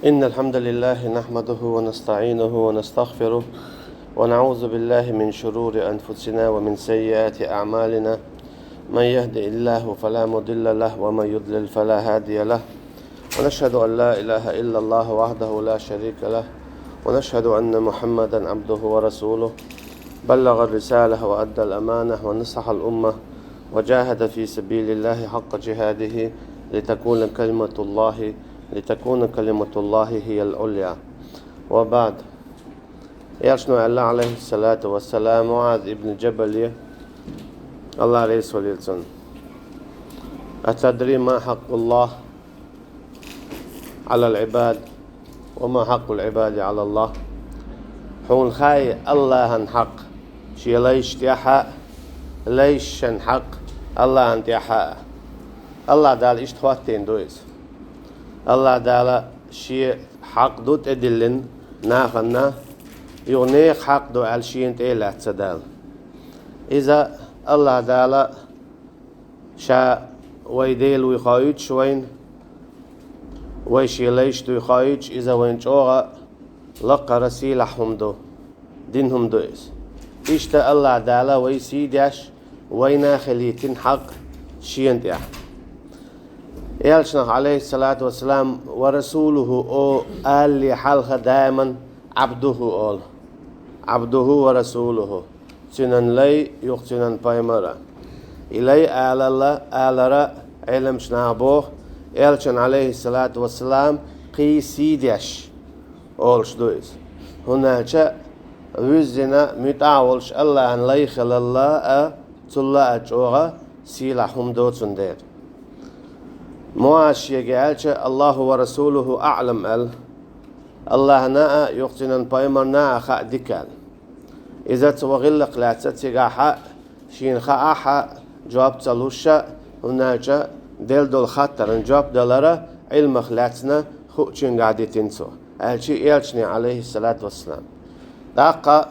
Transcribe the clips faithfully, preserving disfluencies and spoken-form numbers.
إن الحمد لله نحمده ونستعينه ونستغفره، ونعوذ بالله من شرور أنفسنا ومن سيئات أعمالنا. من يهد الله فلا مضل له، ومن يضلل فلا هادي له. ونشهد أن لا إله إلا الله وحده لا شريك له، ونشهد أن محمدا عبده ورسوله، بلغ الرسالة وأدى الأمانة ونصح الأمة، وجاهد في سبيل الله حق جهاده، لتكون كلمة الله، لتكون كلمة الله هي العليا. وبعد. Элчано аьлла, عليه الصلاة والسلام, МуӀаз ибн Джабале, АллахӀ раьза хилва цунна: أتدري ما حق الله على العباد، وما حق العباد على الله؟ Хьуна хаьий АллахӀан хьакъ шен лайшна тӀехьа а, лайшна хьакъ АллахӀан тӀехьа а? АллахӀ Дала иштта хаттар ду иза. АллахӀ Дала шен хьакъ ду тӀедиллина нахана, юха нехан хьакъ ду аьлла шена тӀе а лаьцна Дала. Иза АллахӀ Дала ша вай Дела вуй хоуьйтуш вайна, вай шен лайш дуй хоуьйтуш, иза вайна чӀогӀа лакхара сийлахь хӀума ду, дина хӀума ду иза. Иштта АллахӀ Дала вай сий деш, вайна хилийтина хьакъ шена тӀехь. Элчанах, عليه الصلاة والسلام, ورسوله о алале хьалха даиман عبده олу. عبده ورسوله. Цуьнан лай, юха цуьнан пайхамар а. И лай алалла, алара, Ӏеламчу наха боху, Элчанна, عليه الصلاة والسلام, кхин сий деш олуш ду иза. ХӀунда аьлча вуьззина муьтӀахь волуш АллахӀан лай хилалла а, цул а чӀогӀа сийлахь хӀума ду цундела. МуӀаза шега аьлча, الله ورسوله أعلم аьлла. АллахӀна а, юха цуьнан пайхамарна а хаа дика аьлла. Иза цо гӀиллакх лаьцна цигахь а, шена хаахь а, жоп ца луш а, хӀунда аьлча делла долу хаттарна жоп далара Ӏилмах лаьцна хуучуьнгахь дитина цо, аьлча Элчане, عليه الصلاة والسلام. ТӀаккха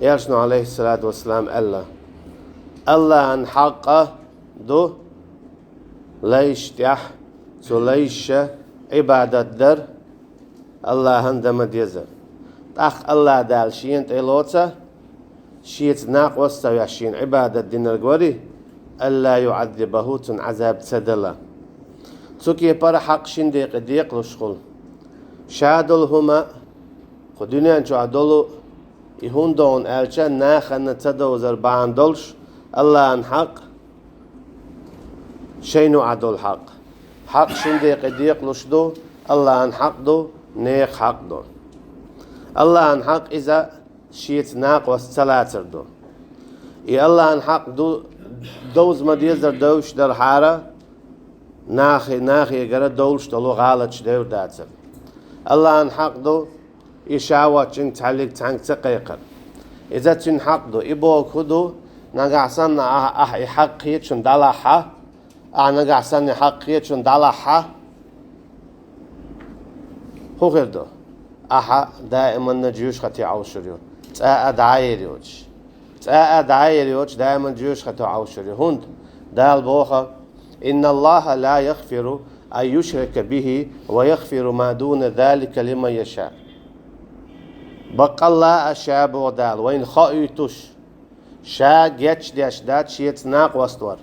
Элчано, عليه الصلاة والسلام, аьлла: АллахӀан хьакъ ду лайш тӀехь, цу лайша Ӏибадат дар, АллахӀан дан ма дезара. ТӀаккха АллахӀ Дала шена тӀе лоцу, шеца накъост ца веш шена Ӏибадат динарг вари, ألا يعذبه, цунна Ӏазаб ца дала. Цу кепара хьакъ шина декъе декъалуш хуьлу. Ша долу хӀума, кху дуьнен чохь долу, и хӀунда ду аьлча, нахана ца довзар бахьана долуш, АллахӀан хьакъ, шайна Ӏа долу хьакъ. Хьакъ шина декъе декъалуш ду, АллахӀан хьакъ ду, нехан хьакъ ду. АллахӀан хьакъ иза шеца накъост ца лацар ду. И АллахӀан хьакъ ду, довза ма дезар довзуш дархьара, нахе-, нахегара довлуш долу гӀалаташ девр дацар. АллахӀан хьакъ ду, и шаьватчуьнга цхьаьллиг цхьаьнга ца кхайкхар. Иза цуьнан хьакъ ду. И бохург хӀун ду, нагахь санна ахь, ахь и хьакъ кхечунна дӀалахьа, ахь нагахь санна и хьакъ кхечунна дӀалахьа, хӀун хир ду? Ахьа даиманна жоьжахате Ӏовшур ю, цкъа а дӀа а ер йоцуш. Цкъа а дӀа а ер йоцуш, даиман жоьжахате Ӏовшур ю. ХӀунда? Дала боху: إن الله لا يغفر أن يشرك به ويغفر ما دون ذلك لمن يشاء. Баккъалла а ша, боху Дала, вайна хоуьйтуш, ша гечдеш дац шеца накъост вар.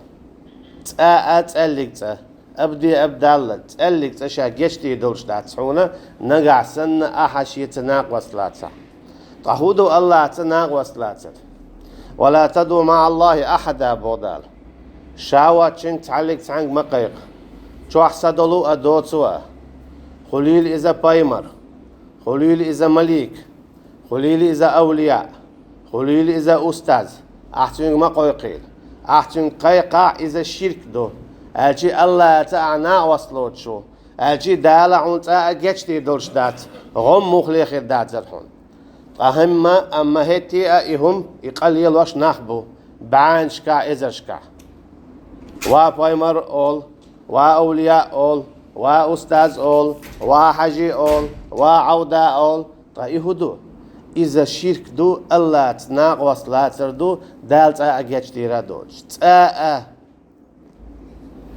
Цкъа а цкъаьллиг цкъа, абаде абадалла, цкъаьллиг цкъа ша гечдийр долуш дац хьуна, нагахь санна ахьа шеца накъост лацахь. Ткъа хӀун ду АллахӀца накъост лацар? ولا تدع مع الله أحدا, боху Дала. Шаьватчуьнга цхьаьллиг цхьаьнга ма кхайкха. Чохь са долу а, доцу а. Хуьлийла иза пайхамар, хуьлийла иза малик, хуьлийла иза авлияъ, хуьлийла иза устаз, ахь цуьнга ма кхойкхийла. Ахь цуьнга кхайкхахь, иза ширк ду, аьлчи АллахӀца ахь накъост лоцуш ву, аьлчи Дала хьуна цкъа а гечдийр долуш дац, гӀум муххале хир дацара хьуна. Ткъа хӀинца, амма хӀетте а и хӀума, и къа лелош нах бу, бӀеннашкахь, эзаршкахь. Ва пайхамар олу, ва авлияъ олу, ва устаз олу, ва хьажи олу, ва Ӏавда олу, ткъа и хӀун ду? Иза ширк ду, АллахӀца накъост лацар ду, Дала цкъа а гечдийр доцуш. Цкъаъ а!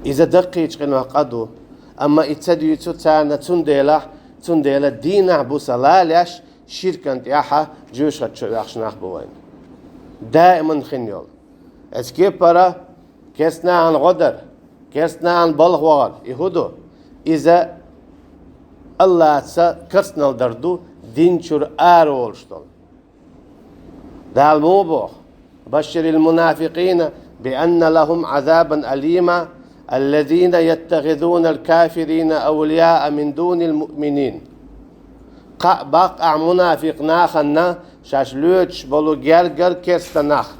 Иза даккхийчу къинойх къа ду. Амма и ца дуьйцу царна, цундела, цундела дийнахь-бусалба леш, ширкан тӀехь жоьжахати чу оьхуш нах бу вайна. Даиман хин йолу. Эцу кепара керстанан гӀо дар, керстанан балха вахар, и хӀун ду? Иза Аллаца керстанал дар ду, дин чуьра ара волуш долу. Дала муха боху: «Башширил мунафикъина би анна лахум азабан алима, аллазина яттахизунал кафирина авлияа мин дунил муъминин». Кхаъ баккха ахь мунафикъ нахана шаьш лоьцуш болу гергара керста нах.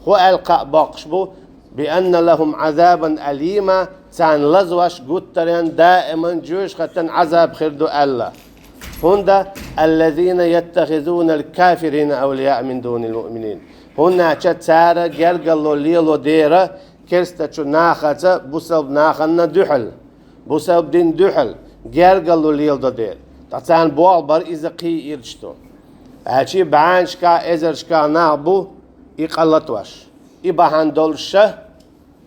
ХӀун аьлла кхаъ боккхуш бу? «Би анна лахум азабан алима», царна лазош гуттаренна даиман жоьжахатан Ӏазаб хир ду аьлла. ХӀунда: «Аллазина яттахизунал кафирина авлияа мин дунил муъминин». ХӀунда аьлча цара гергарло лело дера керстачу нахаца бусалба нахана дуьхьал, бусалба дин дуьхьал гергарло леладо дера. Ткъа царна болх бар иза кхин ирча ду. Аьлчи бӀеннашкахь, эзаршкахь нах бу и къа латош. И бахьана долуш ша,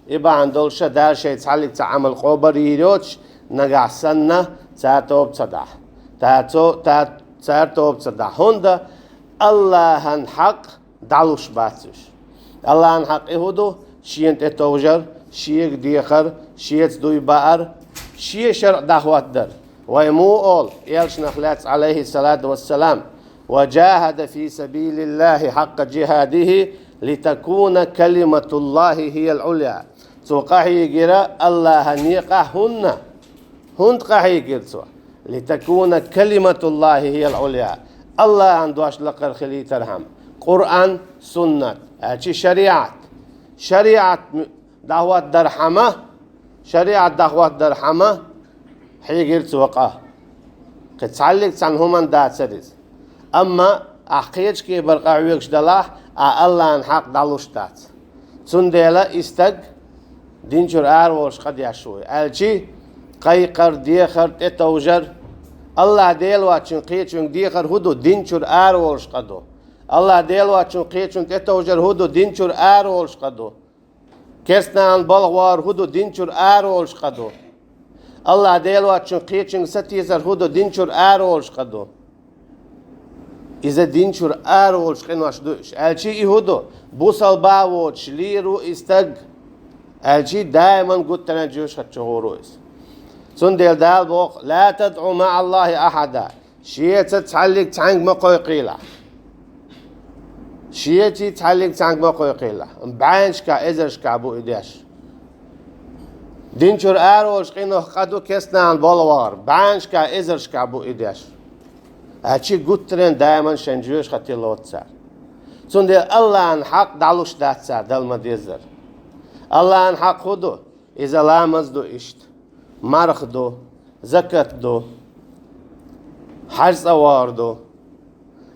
и бахьана долуш ша Дала шайн цхьаллиг цхьа Ӏамал къобал йийр йоцуш, нагахь санна цара тоба ца дахь. Цара цо-, та-, цара тоба ца дахь. ХӀунда Аллахьан хьакъ дӀалуш бац уьш. Аллахьан хьакъ и хӀун ду? Шена тӀетовжар, шега дехар, шеца дуй баар, шен шарӀ дӀахӀоттадар. Вай муха олу, элчанах лаьцна, алейхиссалату вассалам: «Ва джахада фи сабилиллахи хьакъа джихадихи, литакуна калиматуллахи хиял Ӏуля». Цо къахьийгира Аллахьан некъахь хӀунна? ХӀунда къахьийгира цо? «Литакуна калиматуллахи хиял Ӏуля». Аллахьан дош лакхара хилийтархьама. Къуръан, суннат, аьлчи шариӀат. ШариӀат дӀахӀоттадархьама, шариӀат дӀахӀоттадархьама хьийгира цо къа. Кхин цхьаллиг цхьана хӀуманна дацара иза. Амма ахь кхечу кепара къахьоьгуш далахь, ахь Аллахьан хьакъ дӀалуш дац. Цундела и стаг дин чуьра ара волуш къа деш вуй. Аьлчи кхайкхар, дехар, тӀетовжар. Аллахь Дела воцчун кхечуьнга дехар хӀун ду? Дин чуьра ара волуш къа ду. Аллахь Дела воцчун кхечун тӀетовжар хӀун ду? Дин чуьра ара волуш къа ду. Керстанан балха вахар хӀун ду? Дин чуьра ара волуш къа ду. Аллахь Дела воцчун кхечуьнга сатийсар хӀун ду? Дин чуьра ара волуш къа ду. Иза дин чуьра ара волуш къинош ду уьш. Аьлчи и хӀун ду? Бусалба воцуш лийр ву и стаг. Аьлчи даиман гуттаренна жоьжахати чу гӀур ву иза. Цундела Дала боху: «Ла тадӀу маӀаллахи ахьада». Шеца цхьаллиг цхьаьнга ма кхойкхийла. Шеца цхьаллиг цхьаьнга ма кхойкхийла. БӀеннашкахь, эзаршкахь бу и деш. Дин чуьра ара волуш къинойх къа ду керстанан балха вахар. БӀеннашкахь, эзаршкахь бу и деш. Аьлчи гуттаренна даиман шайн жоьжахати лоцу цара. Цундела Аллахьан хьакъ дӀалуш дац цара, Далла ма-деззара. Аллахьан хьакъ хӀун ду? Иза ламаз ду иштта, марха ду, закат ду, хьаьж цӀа вахар ду.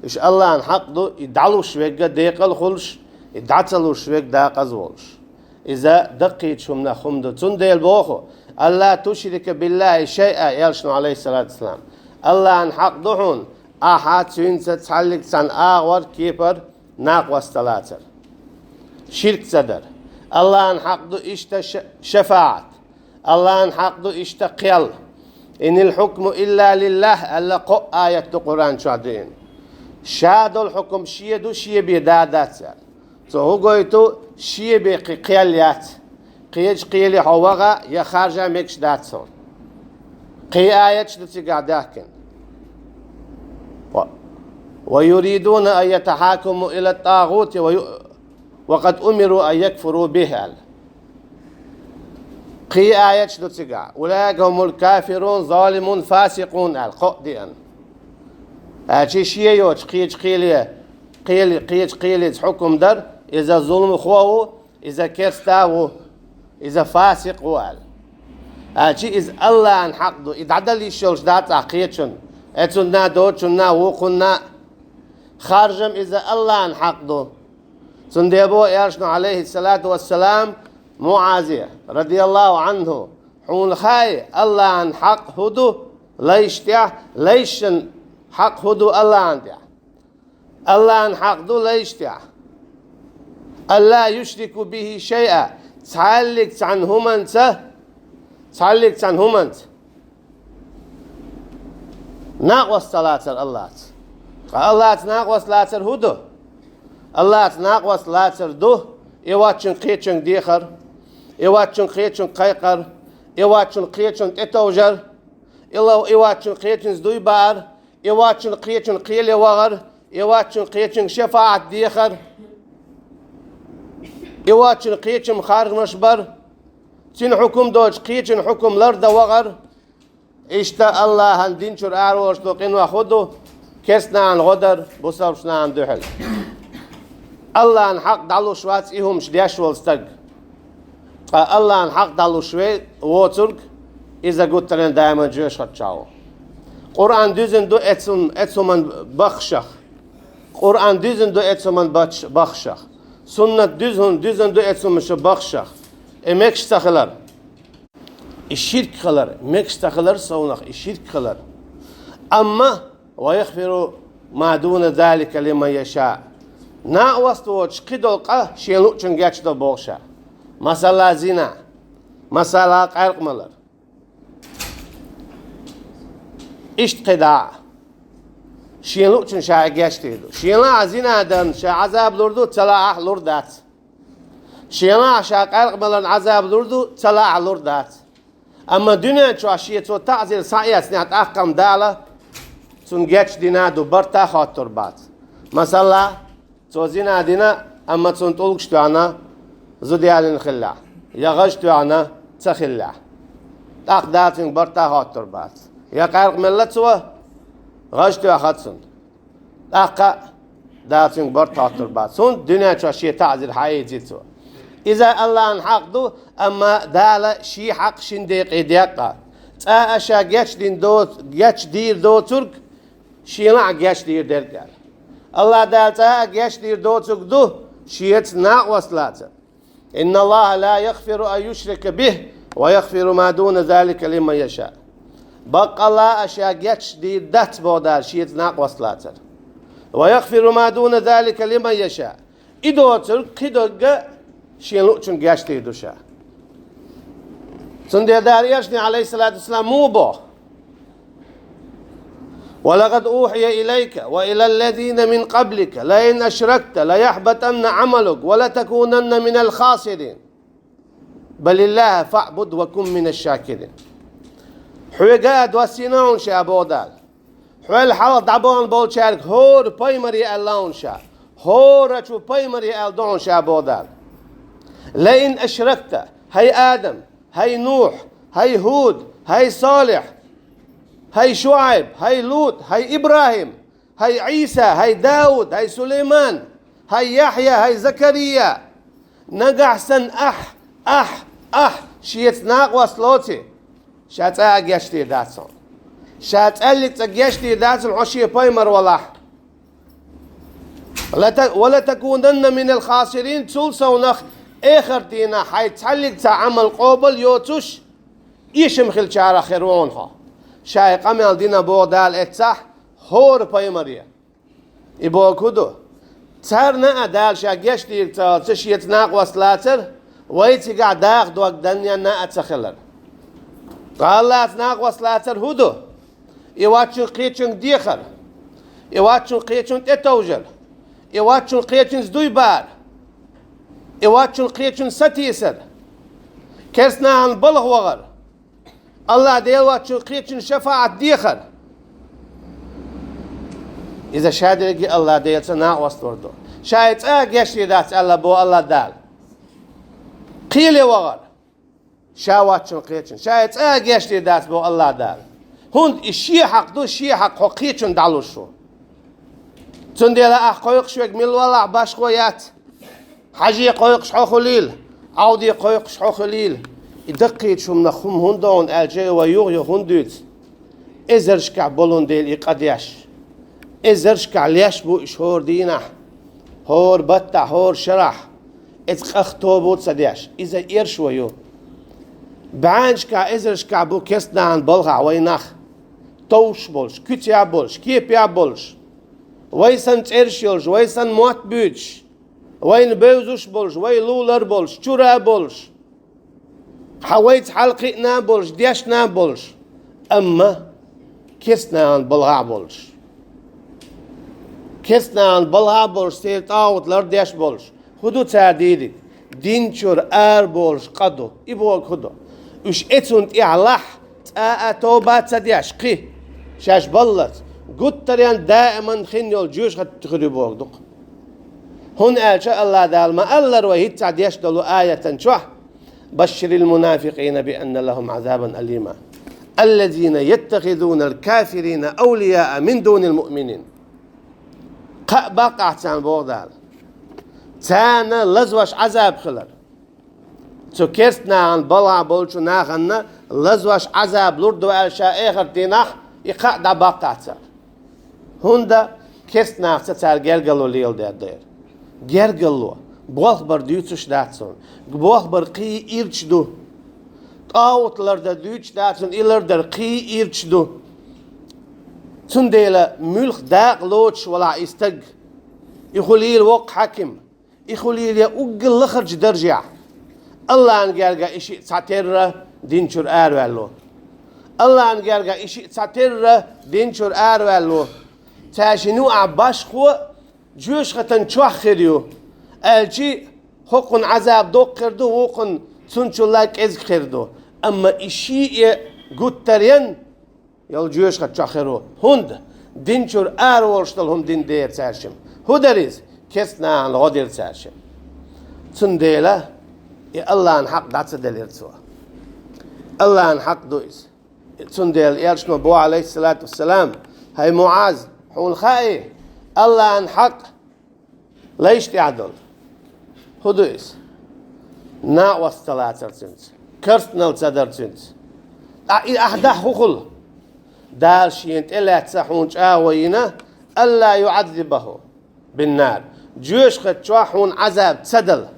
Уьш Аллахьан хьакъ ду, и дӀалуш верг декъала хуьлуш, и дӀа ца луш верг декъаза волуш. Иза даккхийчу хӀуманах хӀума ду. Цундела боху: «Алла тушрика биллахи шайъа», элчано, алейхиссалату вассалам. Аллахьан хьакъ ду хьуна, ахьа цуьнца цхьаллиг цхьана агӀор, кепар, накъост ца лацар. Ширк ца дар. Аллахьан хьакъ ду иштта ша-, шафаӀат. Аллахьан хьакъ ду иштта кхел. «Инил хьукму илла лиллахь», аьлла кхо аят ду Къуръан чохь деана. Ша долу хьукум шен ду, шен бен да дац аьлла. Цо хӀун гойту? Шен бен кхин кхел яц. Кхечу кхеле хьо ваха я харжа мегаш дац хьуна. Кхин аяташ ду цигахь даьхкина. Ва, ва юридуна ан ятахьакаму ила тӀагӀути ва ю-, ва къад умиру ан якфуру бихь аьлла. Кхин аяташ ду цигахь: «Улаика хумул кафирун, залимун, фасикъун», аьлла, кхоъ деана. Аьлчи шен йоцу кхечу кхеле, кхели-, кхечу кхелица хьукум дар, иза зуламхо ву, иза керста ву, иза фасикъ ву аьлла. Аьлчи иза Аллахьан хьакъ ду, и дӀадала йиш йолуш дац ахь кхечунна. Э, цунна, доцунна, вукхунна. Харжам иза Аллахьан хьакъ ду. Цундела боху элчано, алейхиссалату вассалам, МуӀазе, радияллаху анху: «Хьуна хаьий Аллахьан хьакъ хӀун ду лайш тӀехь, лайшан хьакъ хӀун ду Аллахьан тӀехь?» Аллахьан хьакъ ду лайш тӀехь: «Алла юшрику бихи шайъа», цхьаллиг цхьана хӀуманца, цхьаллиг цхьан хӀуманца накъост ца лацар Аллаца. Ткъа Аллаца накъост лацар хӀун ду? Аллаца накъост лацар ду и воцчун кхечунга дехар, и воцчун кхечунга кхайкхар, и воцчун кхечунна тӀетовжар, и ла-, и воцчун кхечунца дуй баар, и воцчун кхечунна кхеле вагӀар, и воцчун кхечунга шафаӀат дехар, и воцчун кхечунна харжамаш бар, цуьнан хьукум доцуш кхечун хьукум лардан вагӀар. Иштта Аллахьан дин чуьра араволуш долу къинойх хӀун ду? Керстанашна гӀо дар бусалбачу нахана дуьхьал. Аллахьан хьакъ дӀалуш вац и хӀумаш деш волу стаг. Ткъа Аллахьан хьакъ дӀалуш ве-, воцург, иза гуттаренна даиман жоьжахатичахь ву. Къуръан дуьзна ду эцу-, эцу хӀуман бахшах. Къуръан дуьзна ду эцу хӀуман бач-, бахшах. Суннат дуьзна, дуьзна ду эцу хӀуман бахшах. И мегаш ца хилар. И ширк хилар, мегаш ца хилар совнах, и ширк хилар. Амма, «ва яхфиру ма дуна залика лиман яша». Накъост воцуш кхидолу къа шен луъучун гечдо боху ша. Масала, зина. Масала, къаьркъа малар. Иштта кхидӀа а. Шен луъучун ша гечдийр ду. Шен лаахь зина дарна ша Ӏазаб лур ду, ца лаахь лур дац. Шен лаахь ша къаьркъа маларна Ӏазаб лур ду, ца лаахь лур дац. Амма дуьнен чохь шен цо таӀзир схьаэцнехь, тӀаккха-м Дала цунна гечдина ду, барта а хоттур бац. Масала, цо зина дина, амма цунна тӀулгаш тоьхна, зуда ялийна хиллехь, я гӀаж тоьхна, ца хиллехь. ТӀаккха Дала цуьнга барта а хоттур бац. Я къаьркъа мелла цо, гӀаж тоьхна цунна. ТӀаккха Дала цуьнга барт хоттур бац. ХӀунда дуьнен чохь шен таӀзир хьаийци цо. Иза Аллахьан хьакъ ду, амма Дала шен хьакъ шина декъе декъа. ЦӀа а ша гечдина доц-, гечдийр доцург, шен лаахь гечдийр дерг аьлла. Аллахь Дала цӀа а гечдийр доцург ду, шеца накъост лацар. «Инна Аллаха ла яхфиру ан юшрака бихи ва яхфиру ма дуна залика лиман яша». Баккъалла а ша гечдийр дац боху Дала шеца накъост лацар. «Ва яхфиру ма дуна залика лиман яша». И доцург кхидерг а шен луъучун гечдийр ду ша. Цундела Дала элчане, Ӏалайхиссалату вассалам, муха боху? «Ва лакъад ухия илайка ва ила ллазина мин къаблика лаин ашракта лаяхьбатанна Ӏамалука ва латакунанна минал хасирин. Балиллаха фаъбуд ва кун минаш шакирин». Хьоьга а доссийна хьуна ша боху Дала. Хьол хьалха дӀабахана болчаьрга хӀора пайхамаре аьлла хьуна ша. ХӀорачу пайхамаре аьлла ду хьуна ша боху Дала. «Лаин ашракта», хӀай Адам, хӀай Нухь, хӀай ХӀуд, хӀай Салихь, хӀай ШуӀайб, хӀай Лут, хӀай ИбрахӀим, хӀай Ӏийса, хӀай Дауд, хӀай Сулайман, хӀай Яхьъя, хӀай Закария. Нагахь санна ахь, ахь, ахь шеца накъост лоций, ша цӀа а гечдийр дац хьуна. Ша цӀаллиг цӀа гечдийр дац хьуна хьо шен пайхамар валахь. Лата-, «Ва латакунанна минал хасирин», цул совнах эхарт дийнахь хьайн цхьаллиг цхьа Ӏамал къобал йоцуш, эшам хиллачарах хир ву хьуна хьо. Ша и къамел дина боху Дала эццахь хӀора пайхамаре. И бохург хӀун ду? Царна а Дала ша гечдийриг ца хилча, шеца накъост лацар, вай цигахь даха дог данъян а ца хилар. Ткъа Аллаца накъост лацар хӀун ду? И воцчун кхечуьнга дехар, и воцчун кхечунна тӀетовжар, и воцчун кхечунца дуй баар, и воцчун кхечунна сатийсар, керстанахьан балха вахар, Аллах Дела воцчун кхечунна шафаӀат дехар. Иза шадерриге Аллах Делаца накъост лур ду. Ша и цӀа а гечдийр дац аьлла боху Аллах Дала. Кхеле вахар. Ша воцчун кхечунна. Ша и цӀа а гечдийр дац боху Аллах Дала. ХӀунда и шен хьакъ ду, шен хьакъ хьо кхечунна дӀалуш ву. Цундела ахь кхойкхуш верг мила валахь башхо яц. Хьаже кхойкхуш хьо хуьлийла, Ӏовде кхойкхуш хьо хуьлийла. И даккхийчу хӀуманах хӀума хӀунда догӀу аьлча, вай юха-юха хӀунда дуьйцу? Эзаршкахь болун дела и къа деш. Эзаршкахь леш бу уьш хӀора дийнахь, хӀора баттахь, хӀора шарахь. Эцу къах тоба ца деш, иза эрш вай ю. БӀеннашкахь, эзаршкахь бу керстанахьан балхахь вай нах. Товш болуш, куьцехь болуш, кепехь болуш. Вай санна цӀераш йолуш, вай санна мотт буьйцуш. Вайна бевзаш болуш, вай лулар болуш, чура болуш. Хьа вайца хьалкхиъна а болуш, дешна а болуш, амма керстанахана балхахь а болуш. Керстанахана балхахь а болуш, церан тӀагӀут лардеш а болуш. ХӀун ду цара дийриг? Дин чуьра араболуш къа ду. И бохург хӀун ду? Уьш эцунна тӀехь лахь, цкъа а тоба а ца деш, кхин, шаьш баллалц, гуттаренна даиман хин йолу жоьжахати хир ю бохург ду-кх. ХӀунда аьлча АллахӀ Дала ма-аллара вай хӀинцца деш долу аятан чохь: «Башширил мунафикъина би анна лахум азабан алима. Аллазина яттахизунал кафирина авлияа мин дунил муъминин». Кхаъ баккхахь царна, боху Дала, царна лазош Ӏазаб хилар. Цу керстанахана балхахь болчу нахана лазош Ӏазаб лур ду аьлла ша эхарт дийнахь и кхаъ дӀабаккхахь цара. ХӀунда керстанахца цара гергарло леладер дера. Гергарло, болх бар дуьйцуш дац цунна. Болх бар кхин ирча ду. ТӀагӀут лардар дуьйцуш дац цунна, и лардар кхин ирча ду. Цундела муьлхха дакъа лоцуш валахь и стаг, и хуьлийла воккха хьаькам, и хуьлийла я уггар лахарчу даржехь, АллахӀан гергахь и шиъ цхьатерра дин чуьра араваьлла ву. АллахӀан гергахь и шиъ цхьатерра дин чуьра араваьлла ву. Цаьршинна юкъахь башхо жоьжахатан чохь хир ю, аьлчи хӀокхунна Ӏазаб доккха хир ду, вукхунна цунчулла кӀезиг хир ду. Амма и шиъ а гуттаренна йолу жоьжахати чохь хир ву. ХӀунда? Дин чуьра араволуш долу хӀума дина дера цаьршимма. ХӀун дара иза? Керстанахана гӀо дира цаьршимма. Цундела и АллахӀан хьакъ дӀа ца делира цо. АллахӀан хьакъ ду иза. Цундела элчано боху, алейхиссалату вассалам: «ХӀай МуӀаз, хьуна хаьий АллахӀан хьакъ лайш тӀехь долу?» ХӀун ду иза? Накъост ца лацар цуьнца, керстанал ца дар цуьнца. Ткъа и ахь дахь хӀун хуьлу? Дала шена тӀелаьцна хьуна чӀагӀо йина: «Алла юӀаззибаху биннар». Жоьжахати чохь хьуна Ӏазаб ца дала.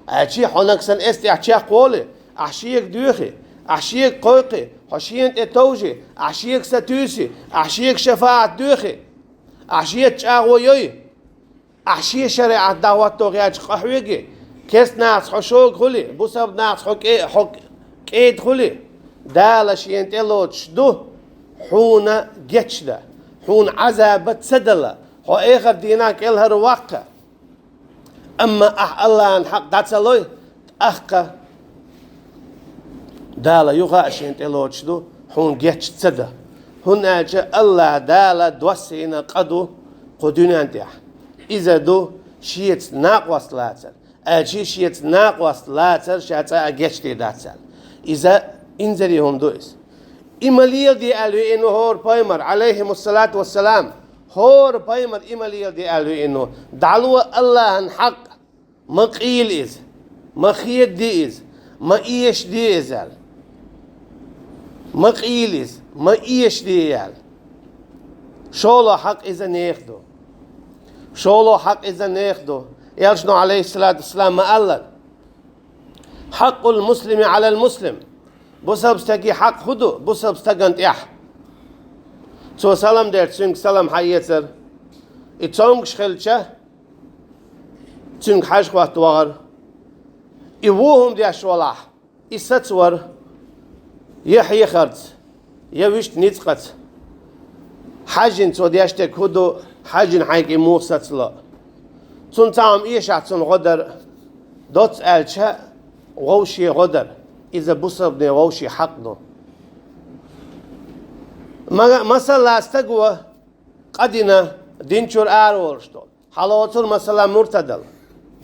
Аьлчи хьо нагахь санна эс тӀехь чекхволий, ахь шега доьхий, ахь шега кхойкхий, хьо шена тӀе товжий, ахь шега сатуьйсий, ахь шега шафаӀат доьхий, ахь шеца чӀагӀо йой, ахь шен шариӀат дӀахӀотто гӀерташ къахьоьгий, керстанахца хьо шога хуьлий, бусалба нахца хьо кӀе-, хьо кӀеда хуьлий, Дала шена тӀелоцуш ду хьуна гечдан, хьуна Ӏазаб ца дала, хьо эхарт дийнахь кӀелхьарваккха. Амма ахь АллахӀан хьакъ дӀа ца лой, тӀаккха Дала юха а шена тӀелоцуш ду хьуна геч ца дан. ХӀунда аьлча АллахӀ Дала доссийна къа ду кху дуьнен тӀехь. Иза ду шеца накъост лацар. Аьлчи шеца накъост лацар ша цкъа а гечдийр дац аьлла. Иза инзаре хӀума ду иза. И ма леладе аьлла веана ву хӀора пайхамар, алейхимуссалату вассалам. ХӀора пайхамар и ма леладе аьлла веана ву. ДӀало АллахӀан хьакъ, ма къийла иза, ма хедаде иза, ма эшаде иза аьлла. Ма къийла иза, ма эшаде аьлла. ШолгӀа хьакъ иза нехан ду. ШолгӀа хьакъ иза нехан ду. Элчано, алейхиссалату вассалам, ма-аллара: «Хьакъул муслими Ӏалал муслим». Бусалба стеган хьакъ хӀун ду бусалба стагана тӀехь? Цо салам дерг, цуьнга салам хьаэцар. И цомгуш хилча, цуьнга хьажа хӀотта вахар. И вон хӀума деш валахь, и сацавар, я хьехарца, я вуьшта ницкъаца. Хьаьжжина цо деш дерг хӀун ду, хьаьжжина хьайга и муха сацало? Цунна цхьа хӀума эшахь цунна гӀо дар, доцца аьлча, вовше гӀо дар. Иза бусалбане вовше хьакъ ду. Ма-, масала, стаго къа дина, дин чуьра араволуш долу. Хьалоцура, масала, муртадал.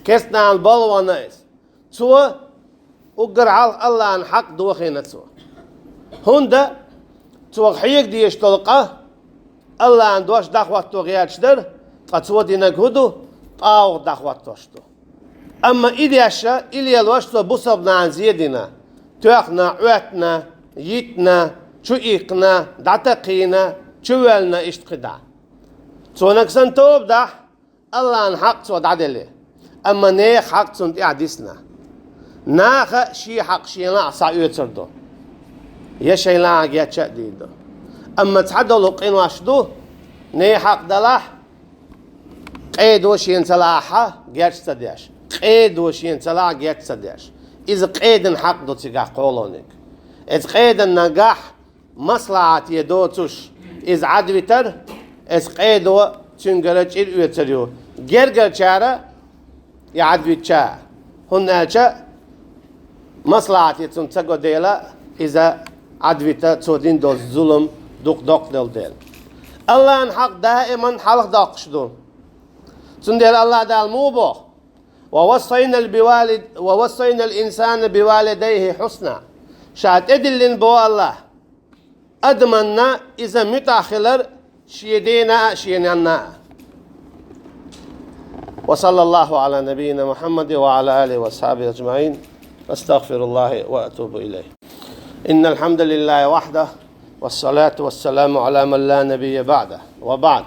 Керстанал балхана иза. Цо уггар хьалха АллахӀан хьакъ дохийна цо. ХӀунда цо хьега дезаш долу къа, АллахӀан дош дӀахӀотто гӀерташ дара, ткъа цо динарг хӀун ду? ТӀагӀут дӀахӀоттош ду. Амма и деш, и лелош цо бусалба нахана зе дина, тоьхна, Ӏоьттина, йитина, чу иккхина, дӀатакхийна, чу воьллина, иштта кхидӀа. Цо нагахь санна тоба дахь, АллахӀан хьакъ цо дӀаделли, амма нехан хьакъ цунна тӀехь дисна. Наха шен хьакъ шена лаахь схьаоьцур ду, я шайн лаахь гечдийр ду. Амма цхьадолу къинош ду, нехан хьакъ далахь, къедо шена ца лаахь геч ца деш, къедо шена ца лаахь геч ца деш. Иза къедан хьакъ ду цигахь кхолониг. Иза къедан нагахь маслахьате доцуш, иза Ӏадвитар, иза къедо цуьнгара чӀир оьцур ю. Гергарчара и Ӏадвитча, хӀунда аьлча маслахьате цунна ца го дела, иза Ӏадвита цо дина долу зулам дукха доккха долу дела. Аллахьан хьакъ даиман хьалха доккхуш ду. Цундела Аллахь Дала муха боху: «Ва вассайнал бивалид-, ва вассайнал инсана бивалидайхи хьусна». Ша тӀедиллина бо Аллахь адаманна иза муьтӀахь хилар шен дена а, шен нанна а. Ва саллаллаху ала набийина Мухаммадин ва ала алихи ва асхьабихи аджмаин. Астагфируллаха ва атубу илайх. Иннал хьамдалиллахи вахьдаху, вассалату вассаламу ала ман ла набийя баъдаху. Ва баъд.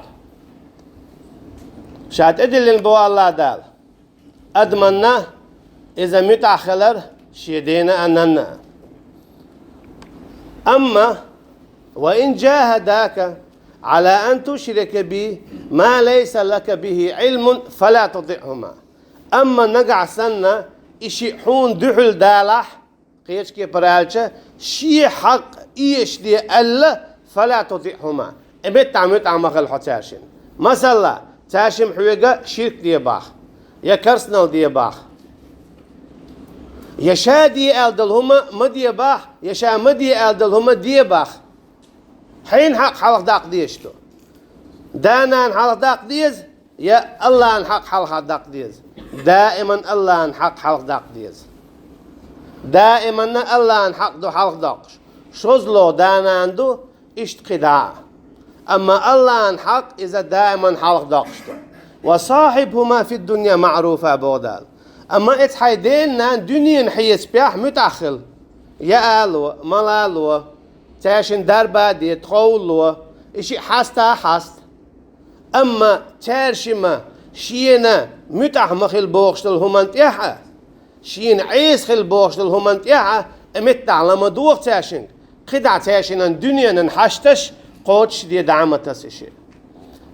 Ша тӀедиллина бо Аллахь Дала адаманна иза муьтӀахь хилар шен дена а, нанна а. Амма: «Ва ин джахадака ала ан тушрика би ма лайса лака бихи Ӏилмун, фала тутиъхума». Амма нагахь санна и шиъ хьуна дуьхьал далахь, кхечу кепара аьлча, шен хьакъ эшаде аьлла, «фала тутиъхума», и меттахь муьтӀахь ма хила хьо цаьршинна. Масала, цаьршимма хьоьга ширк де боху, я керстанал де боху, я ша де аьлла долу хӀума ма де боху, я ша ма де аьлла долу хӀума де боху. Хьенан хьакъ хьалха даккха дезаш ду? Да-нана хьалха даккха деза, я Аллахьан хьакъ хьалха даккха деза? Даиман Аллахьан хьакъ хьалха даккха деза. Даиманна Аллахьан хьакъ ду хьалха доккхуш. ШозлагӀа да-нана ду, иштта кхидӀа а. Амма Аллахьан хьакъ иза даиман хьалха доккхуш ду. «Ва сахьибхума фид-дунья маъруфа», боху Дала. Амма иза хьайн дена-нанна дуьненан хьесапехь муьтӀахь хила. Яа ло, мала ло, цаьршинна дарба а де, тхов а ло, и шиъ хьаста а хьаста. Амма цаьршимма шена муьтӀахь ма хила бохуш долу хӀуманна тӀехь а, шена Ӏеса хила бохуш долу хӀуманна тӀехь а, и меттахь ла ма догӀа цаьршинга, кхидӀа цаьршинан дуьненан хьашташ кхочушде дӀа ма таса и шиъ.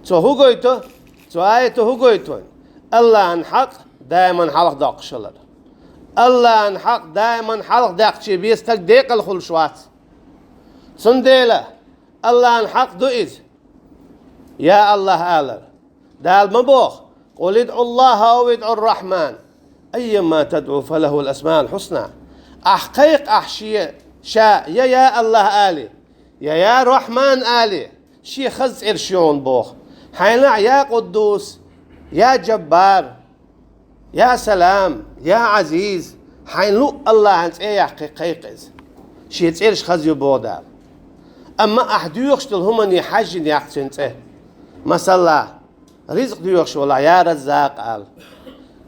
Цо хӀун гойту? Цу аято хӀун гойту вайна? Аллахьан хьакъ даиман хьалха доккхуш хилар. Аллахьан хьакъ даиман хьалха даьккхича бен стаг декъала хуьлуш вац. Цундела Аллахьан хьакъ ду иза, «Я Аллахь» алар. Дала ма боху: «Къул идӀу Аллаха ау идӀу Рахьман, айямма тадӀу фалахул асмаул хьусна». Ахь кхайкха ахь шен, ша я «Я Аллахь» али, я «Я Рахьман» али, шен хаза цӀераш ю хьуна боху. Хьайна а «Я Къуддус», «Я Джаббар», «Я Салам», «Я Ӏазиз», хьайна луъу Аллахьан цӀе яккхий кхайкха иза. Шен цӀераш хаза ю боху Дала. Амма ахь доьхуш долу хӀумане хьаьжжина яккха цуьнан цӀе. Масала, ризкъ доьхуш валахь, «Я Раззакъ» ала.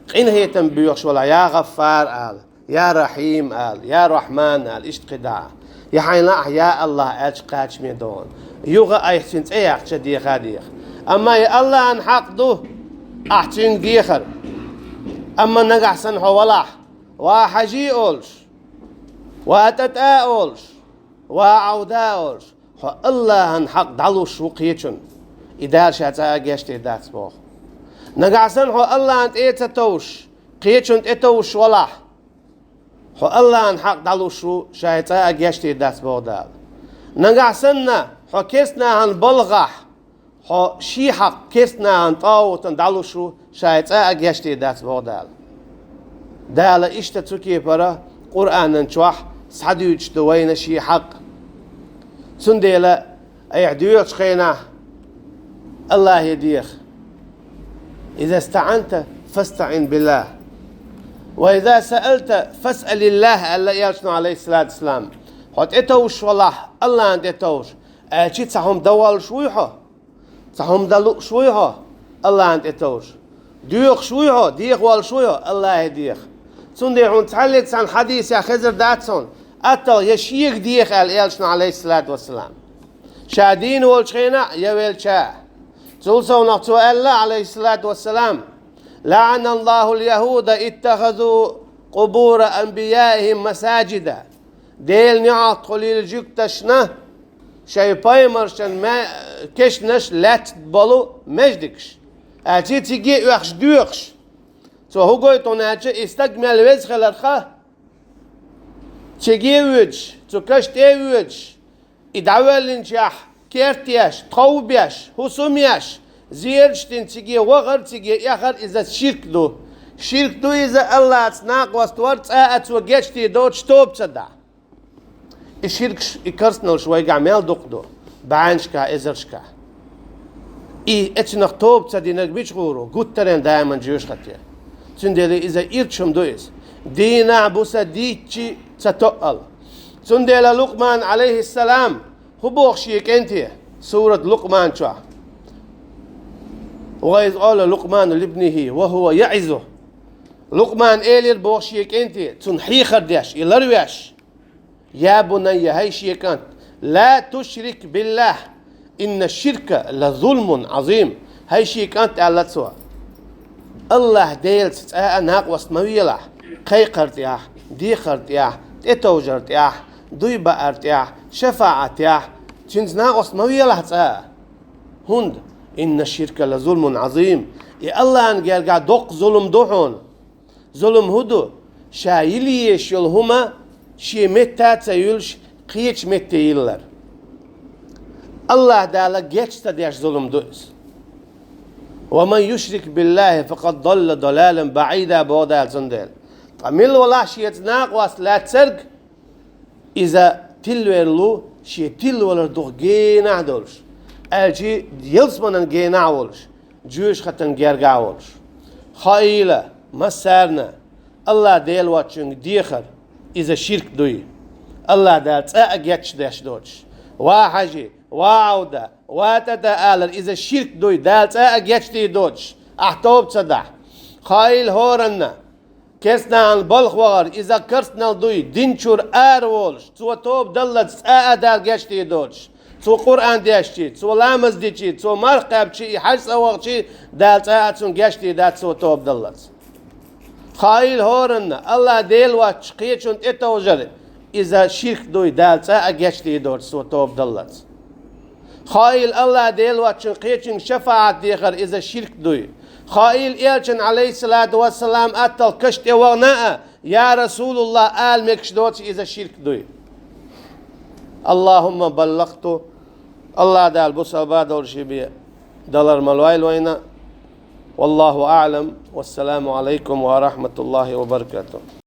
Къинхетам боьхуш валахь, «Я ГӀаффар» ала, «Я Рахьим» ала, «Я Рахьман» ала, иштта кхидӀа а. Я хьайна ахь «Я Аллахь» аьлча кхачаме догӀу. Юха айхьа цуьнан цӀе яьккхича деха а деха. Амма и Аллахьан хьакъ ду ахь цуьнга дехар. Амма нагахь санна хьо валахь, «Ва Хьажи» олуш, «Ва ТӀатӀа» олуш, «Ва Ӏавда» олуш, хьо Аллахьан хьакъ дӀалуш ву кхечунна. И Дала ша цкъа а гечдийр дац боху. Нагахь санна хьо Аллахьан тӀе а ца товш, кхечунна тӀе товш валахь, хьо Аллахьан хьакъ дӀалуш ву, ша и цкъа а гечдийр дац боху Дала. Нагахь санна хьо керстанахьан балхахь, хьо шен хьакъ керстанахьан тӀагӀутана дӀалуш ву, ша и цкъа а гечдийр дац боху Дала. Дала иштта цу кепара Къуръанан чохь схьадуьйцуш ду вайна шен хьакъ. Цундела айхьа доьхучу хенахь Аллахье деха. «Иза стаӀанта, фастаӀин биллахь. Ва иза саалта, фасъалиллахь», аьлла элчано, Ӏалайхиссалату вассалам. Хьо тӀетовжуш валахь, Аллахьан тӀетовжа. Аьлча цхьа хӀума дан воллуш вуй хьо? Цхьа хӀума дан лууш вуй хьо? Аллахьан тӀетовжа. Доьхуш вуй хьо? Деха воллуш вуй хьо? Аллахье деха. Цундела хьуна цхьаллиг цхьана хьадисехь хезар дац хьуна, атталла я шега деха аьлла элчано, Ӏалайхиссалату вассалам. Ша дийна волчу хенахь а, я велча а. Цул совнаха цо аьлла, Ӏалайхиссалату вассалам: «ЛаӀаналлахул яхӀуда иттахазу къубура анбияихим масаджида». Делан неӀалт хуьлийла жуьгташна шайн пайхамаршан ма-, кешнаш лаьцна болу маьждигаш. Аьлча циге а оьхуш доьхуш. Цо хӀун гойту хьуна аьлча, и стаг мел веза хиларх, Цига воьдуш, цу каш тӀе воьдуш, и дӀавоьллинчохь керт еш, тхов беш, хӀусам еш, зераш дина цига вахар, цига эхар, иза ширк ду. Ширк ду иза, АллахӀца накъост вар, цкъа а цо гечдийр доцуш тоба ца дахь. И ширкаш, и керстаналлаш вайгахь мел дукха ду, бӀеннашкахь, эзаршкахь. И оцунах тоба ца динарг мича гӀур ву, гуттаренна даиман жоьжахате. Цундела иза ирча хӀума ду иза. Дийнахь, буса дийцча ца тоъал. Цундела Лукъман, Ӏалайхиссалам, хӀун боху шен кӀанте, сурат Лукъман чохь? «Ва из къала Лукъману либнихи ва хӀува яӀизуху». Лукъман элира боху шен кӀанте, цунна хьехар деш, и ларвеш: «Я бунайя, хӀай шен кӀант, ла тушрик биллахӀ, инна ширка ла зулмун Ӏазим». «ХӀай шен кӀант, — аьлла цо, — АллахӀ Делаца цкъа а накъост ма велахь, кхайкхар тӀехь, дехар тӀехь, тӀетовжар тӀехь, дуй баар тӀехь, шафаӀат тӀехь, цуьнца накъост ма велахь цкъа а. ХӀунда, инна ширка ла зулмун Ӏазим, и АллахӀан гергахь доккха зулам ду хьуна». Зулам хӀун ду? Ша йила езаш йолу хӀума шен метта а ца юьлуш, кхечу метте йиллар. АллахӀ Дала геч ца деш зулам ду иза. «Ва ман юшрик биллахӀи факъад далла далалан баӀида», боху Дала цундела. Ткъа мила валахь шеца накъост лаьцнарг, иза тилвер ву, шен тилвалар дукха генахь а долуш, аьлча ялсаманан генахь а волуш, жоьжахатан гергахь а волуш. Хаийла массарна, АллахӀ Дела воцчуьнга дехар, иза ширк дуй. АллахӀ Дала цкъа а гечдеш доцуш. Ва хьажи, ва Ӏавда, ва тӀата алар, иза ширк дуй, Дала цкъа а гечдийр доцуш, ахь тоба ца дахь. Хаийла хӀоранна, керстанахьан балха вахар, иза керстаналла дуй, дин чуьра ара волуш, цо тоба даллалц цкъа а Дала гечдийр доцуш. Цо Къуръан дешчи, цо ламаз дичи, цо марха кхаьбчи, и хьаьж цӀа вахчи, Дала цкъа а цунна гечдийр дац, цо тоба даллалц. Хаийла хӀоранна, АллахӀ Дела воцчу кхечунна тӀетовжар, иза ширк дуй, Дала цкъа а гечдийр доцуш, цо тоба даллалц. Хаийла АллахӀ Дела воцчуьнга кхечуьнга шафаӀат дехар, иза ширк дуй. Хаийла элчанна, Ӏалайхиссалату вассалам, атталла каш тӀе вахана а, «Я РасулуллахӀ», ала мегаш доцу, иза ширк дуй. АллахӀумма баллахту. АллахӀ Дала бусалба долуш бен далар ма лойла вайна. Валлаху аӀлам. Вассаламу Ӏалайкум ва рахьматуллахӀи ва баракатухӀ.